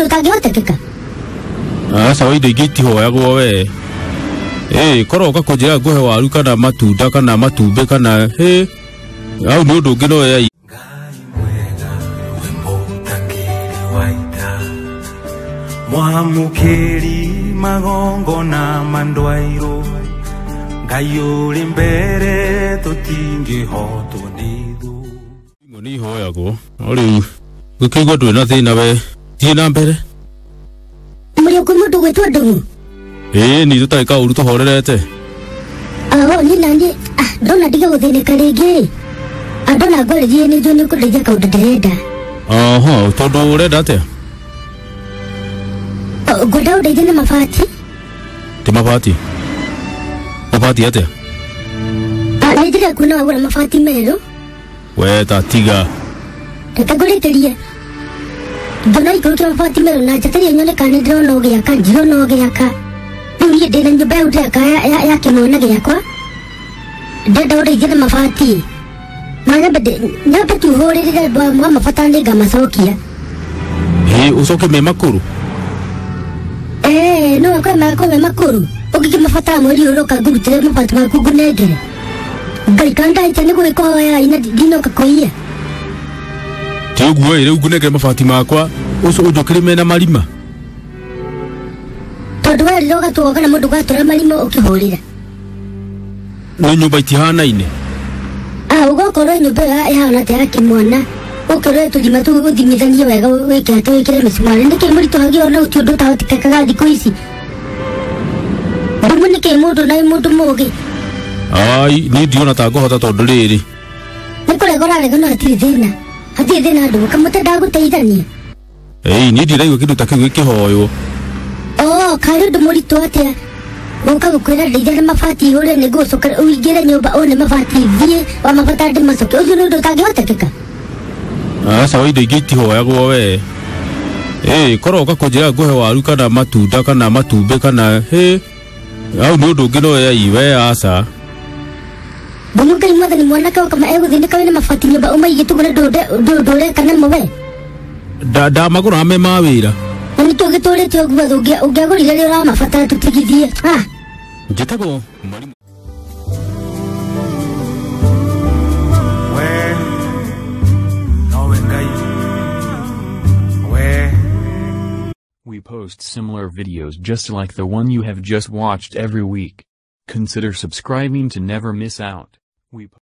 ũtangĩhotekeka. Aca wa indo ingĩ itihoyagwo we. Korwo ũka kũnjĩra ngũhe waru kana matunda kana matumbĩ kana hau nĩ ũndũ ũngĩ no we. Mwamũkĩri magongona mandwairwo Ngai ũrĩ mbere tũtingĩhotwo nĩ thũ. Imwe nĩ ihoyagwo no rĩu gũkĩigua ndũrĩ na thĩna we thiĩ na mbere. Mũrĩ kwĩ mũndũ gwĩtwo Ndung'u? Ĩĩ ni tũtarĩ kaũru tũhorerete. Aho niĩ naniĩ ndona ndige gũthĩnĩka rĩngĩ. Ndona ngwarĩrie nĩ njũĩ nĩ ũkũndeithia kaũndũ ndĩrenda. Oho, tondũ ũrenda atĩa? Ngwenda ũndeithie na mabati. Ti mabati? Mabati atĩa? Nĩ njĩra kuona wagũra mabati merũ. We ta tiga. Reke ngũrĩkĩrie. Ndona ikũrũkia mabati merũ na njetereire nyone kana nĩ ndĩrona ũgĩaka, ndirona ũgĩaka. Rĩu niĩ ndĩna nyũmba yau ndĩraka ya kĩmwana gĩakwa. Ndĩrenda ũndeithie na mabati. Ma nyambe tu hũrĩrĩre mwamabatara nĩ ngamacokia. Ũcoke me makũrũ? No akore magakorwo me makũrũ. Ũngĩkĩmabatara mweri ũyũ ũroka ngũrutĩre mabati maku ngũnengere. Ngai kana ndahĩtia nĩ gũgĩkũhoya na ndinoka kũiya. Ti ũguo ĩ, rĩu ngũnengere mabati makwa ũnjũkĩre mena marima. Tondũ we rĩrĩa ũgatuoga kana mũndũ ũgatũra marima ũkĩhũrĩra. Nĩ nyũmba itihanaine? Ũgakorwo nyũmba ĩyo ĩhana ta ya kĩmwana. Ũkĩrore tũrima tũu ũthimithanie wega wĩke atĩ wĩkĩre mĩcumarĩ. Nĩkĩ mũritũhagia ona ti ũndũ ũtahotekekaga thikũ ici? Ndung'u nĩkĩ mũndũ na mũndũ mũũgĩ? Ai, niĩ ndiona ta ngũhota tondũ rĩrĩ. Nĩ kũrega ũrarega no hatirĩ thĩna. Hatirĩ thĩna Ndung'u, kamũtĩ ndagũteithania. Niĩ ndiraigua kĩndũ ta kĩu gĩkĩhoywo. Karĩ ũndũ mũritũ atĩa? Gũka gũkwĩra ndeithia na mabati hũre nĩ ngũgũcokera ũingĩre nyũmba one mabati thiĩ wa mabatara ndĩmacoke. Ũcio nĩ ũndũ ũtangĩhotekeka. Aca wa indo ingĩ itihoyagwo we. Korwo ũka kũnjĩra ngũhe waru kana matunda kana matumbĩ kana hau nĩ ũndũ ũngĩ no we aca. Ndung'u Ngai mwathani mwanake ũkama egũthĩnĩka wĩna mabati nyũmba ũmaigĩte ũguo na ndũreka namo we. Ndamagũra me ma wĩra. Na nĩkĩo gĩtũrĩte ũguo ũngĩagũrire rĩrĩa ũramabatara tũtigithie. Njĩtagwo mwarimũ. We nowe Ngai. We. We post similar videos just like the one you have just watched every week. Consider subscribing to never miss out. We